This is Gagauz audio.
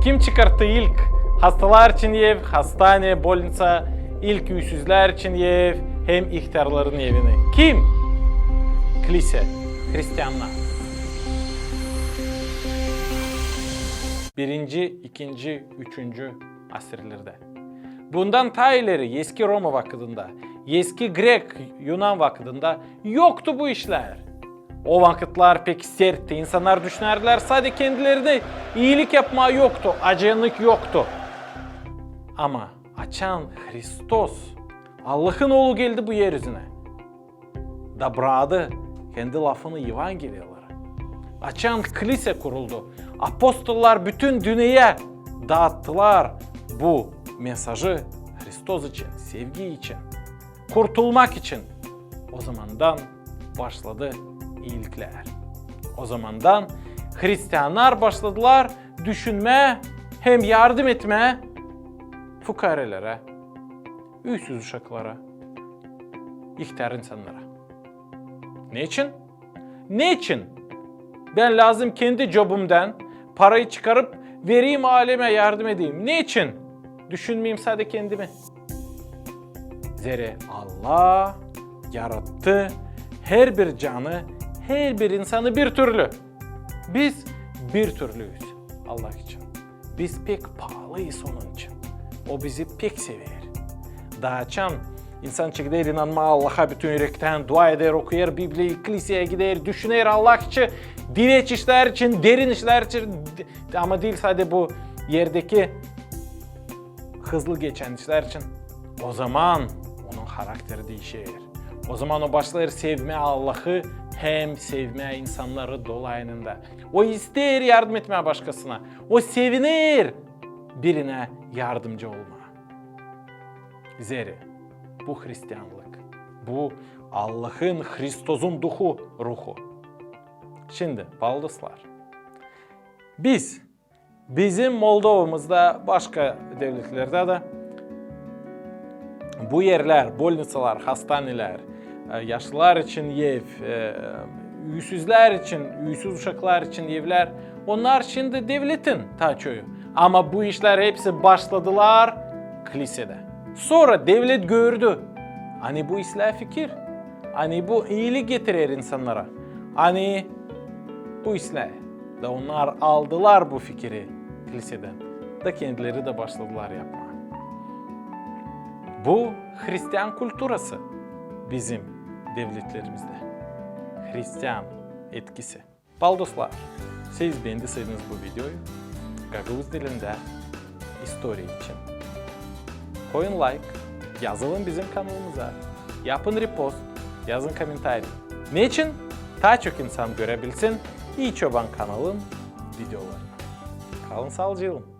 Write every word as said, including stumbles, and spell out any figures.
Kim çıkarttı ilk hastalar için ev, hastane, bolnitsa, ilk üysüzlär için ev hem ihtärların evini? Kim? Kilise, hristiannar. Birinci, ikinci, üçüncü asirlerdä. Bundan taa ileri, eski Roma vakıdında, eski grek, yunan vakıdında yoktu bu işlär. O vakıtlar pek sertti. İnsannar düşünärdilär sade kendilerine, iilik yapmaa yoktu, acıyannık yoktu. Ama açan Hristos, Allahın Oolu, geldi bu er üzünä da braktı kendi lafını, Evangeliyaları. Açan kilise kuruldu, apostollar bütün dünneyä daattılar bu mesajı Hristos için, sevgi için, kurtulmak için. O zamandan başladı iiliklär. O zamandan hristiannar başladılar düşünmää hem yardım etmää fukarelerä, üysüz uşaklara, ihtär insannara. Neçin? Neçin bän lääzım kendi cobumdan parayı çıkarıp vereyim, alemä yardım edeyim? Neçin düşünmeyim sade kendimi? Zerä Allah yarattı herbir canı, herbir insanı bir türlü. Biz bir türlüyüz Allah için. Biz pek paalıyız Onun için. O bizi pek sever. Taa açan insan çekider inanmaa Allaha bütün ürektän, dua eder, okuyar Bibliyayı, kiliseyä gider, düşüner Allah için, dileç işlär için, derin işlär için, ama diil sade bu erdeki hızlı geçän işlär için. O zaman onun harakteri diişer. O zaman o başlêêr sevmää Allahı hem sevmää insannarı dolayında. O isteer yardım etmää başkasına. O seviner birinä yardımcı olmaa. Zerä bu hristianlık. Bu Allahın, Hristozun duhu, ruhu. Şindi, paallı dostlar, biz, bizim Moldovamızda, başka devletlerdä dä bu erlär, bolnitsalar, hastanelär, e, yaşlılar için ev, e, üysüzlär için, üysüz uşaklar için evlär, onnar şindi devletin taa çoyu. Ama bu işlär hepsi başladılar kilisedä. Sora devlet gördü, ani bu islää fikir, ani bu iilik getirer insannara, ani bu islää. Da onnar aldılar bu fikiri kilisedän. Da kendileri dä başladılar yapmaa. Bu hristian kulturası bizim devletlerimizdä. Hristian etkisi. Paallı dostlar, siz beendiseydiniz bu videoyu, gagauz dilindä istoriya için, koyun layk, yazılın bizim kanalımıza, yapın repost, yazın komentariy. Neçin? Taa çok insan görebilsin İi Çoban kanalın videolarını. Kalın saalıcaklan.